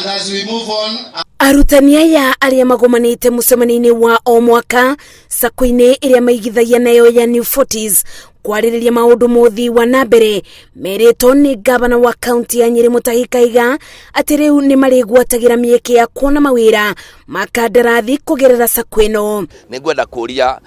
And as we move on, Arutani aya arĩa magomanĩte mũcemanio-inĩ wa o mwaka sacco-inĩ ĩrĩa maigithagia nayo ya New Forties kwarĩrĩria maũndũ mũthii wa na mbere merĩtwo nĩ gavana wa kaunti ya Nyĩrĩ Mutahi Kahiga atĩ rĩu nĩ marĩgwatagĩra mĩeke ya kuona mawĩra ma kandarathi kũgerera sacco ĩno. Nĩ ngwenda kũria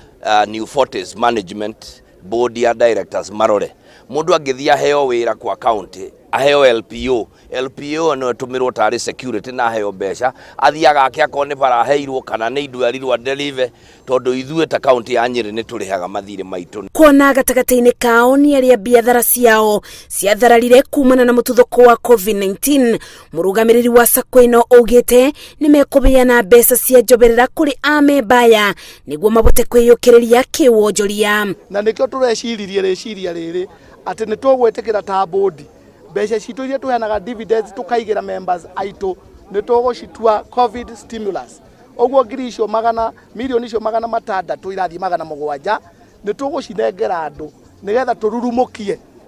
New Forties management board ya directors marore mũndũ angĩthiĩ aheo wĩra kwa county, aheo LPO, LPO no ĩtũmĩrwo tarĩ security na aheo mbeca athiaga ake, akorwo nĩ bara aheirwo kana nĩ indo erirwo deliver, tondũ ithuĩ ta kaunti ya Nyĩrĩ nĩ tũrĩhaga mathirĩ maitũ. Kuona gatagatĩ-inĩ kao nĩ arĩa biathara ciao ciathararire kumana na mũtuthũko wa COVID-19, mũrũgamĩrĩri wa sacco ĩno augĩte nĩ mekũbeana mbeca cia njoberera kũrĩ amemba aya nĩguo mabote kwĩyũkĩrĩria kĩwonjoria. Na nĩkĩo tũreciririe rĩciria rĩrĩ atĩ nĩ tũgwĩtĩkĩra ta board mbeca citũ iria tũheanaga dividends tũkaigĩra members aitũ nĩ tũgũcitua COVID stimulus. Ũguo ngiri icio magana mirioni icio 600 irathiĩ 700 nĩ tũgũcinengera andũ nĩgetha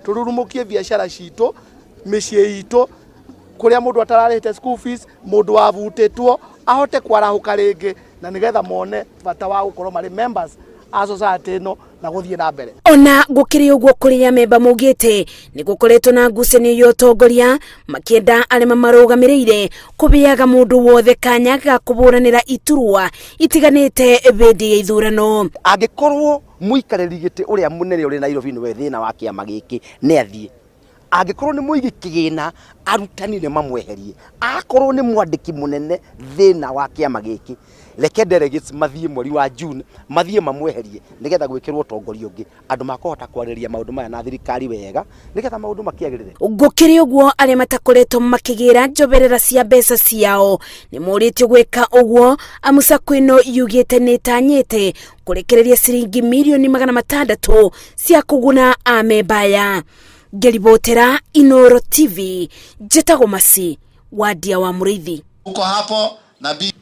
tũrurumũkie biacara citũ, mĩciĩ itũ, kũrĩa mũndũ atararĩhĩte school fees, mũndũ wabutĩtwo ahote kwarahũka rĩngĩ, na nĩgetha mone bata wa gũkorwo marĩ members a society ĩno na gũthiĩ na mbere. Ona gũkĩrĩ ũguo, kũrĩ amemba maugĩte nĩ gũkoretwo na ngucanio ya ũtongoria makĩenda arĩa mamarũgamĩrĩire kũbeaga mũndũ wothe kanya ga kũbũranĩra iturwa itiganĩte hĩndĩ ya ithurano. Angĩkorwo mũikarĩri gĩtĩ ũrĩa mũnene ũrĩ Nairobi nĩwe thĩna wa kĩama gĩkĩ, nĩ athiĩ. Angĩkorwo nĩ mũigi kĩgĩna, arutani nĩ mamweherie. Akorwo nĩ mwandĩki mũnene thĩna wa kĩama gĩkĩ, reke delegates mathiĩ mweri wa June, mathiĩ mamweherie nĩgetha gwĩkĩrwo ũtongoria ũngĩ, andũ makũhota kwarĩrĩria maũndũ maya na thirikari wega nĩgetha maũndũ makĩagĩrĩre. Gũkĩrĩ ũguo, arĩa matakoretwo makĩgĩra njoberera cia mbeca ciao nĩ morĩtio gwĩka ũguo, amu sacco ĩno yugĩte nĩ ĩtanyĩte kũrekereria ciringi mirioni 600 cia kũguna amemba aya. Ngĩribotera Inoro TV, njĩtagwo Masi Wadia wa Mũrĩithi. Uko hapo na B.